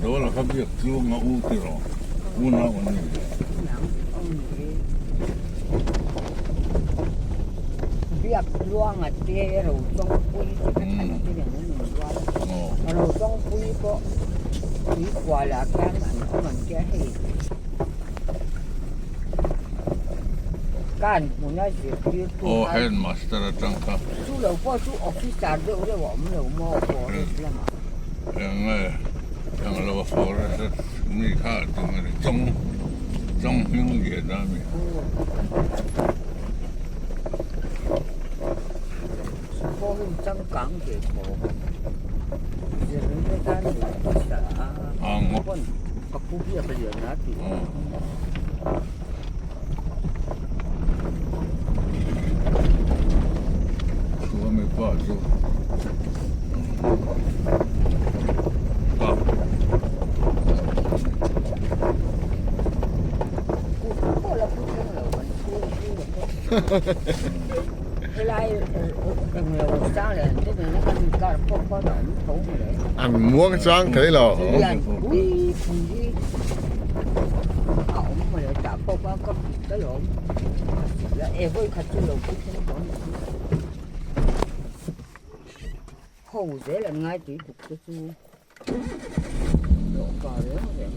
Liandawla kha biak tluang a u tiraw? Unau an ni ve. Biak tluanga te Rochawngpui te kha than te nen an inrual a. Rochawngpui pawh tuikualah khian an awm an tia hei. Kan hmuna zirtirtu Aw headmaster atang kha. Chu lo pawh chu officer deuh deuh a awm lo maw forest lamah. Eng nge eng lo a forest a mi kha tum a ni chawng chawng hming lian a mi. Pawh hi changkang ve tawp zirna tan officer a pawn ka pu biak lian a tih. Chuan pa chu pa An muang chang thei lo. Ho zel an ngai tui buk te chu lawh pa reng reng.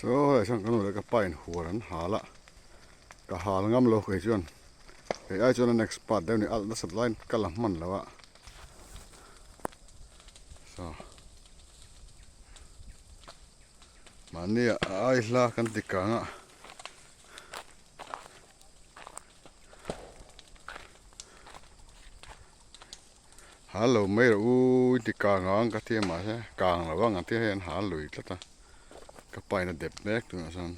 Saw helai chuan ka nu leh ka pa in huan an hal a, ka hal ngam lo kei chuan kei ai chuan an expert deuh a ni alh nasat laiin ka la hman lo a saw mahni a ai hla kan ti kang a. Hal lo mai rawh u i ti kang ang ka ti a mahse kang lo ang an tia hei an hal lui tlat a ka pa in a dep mek tunah chuan.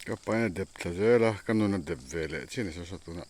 Ka pain a dep thla zel a, ka nun a dep ve leh chian a ni saw saw tunah.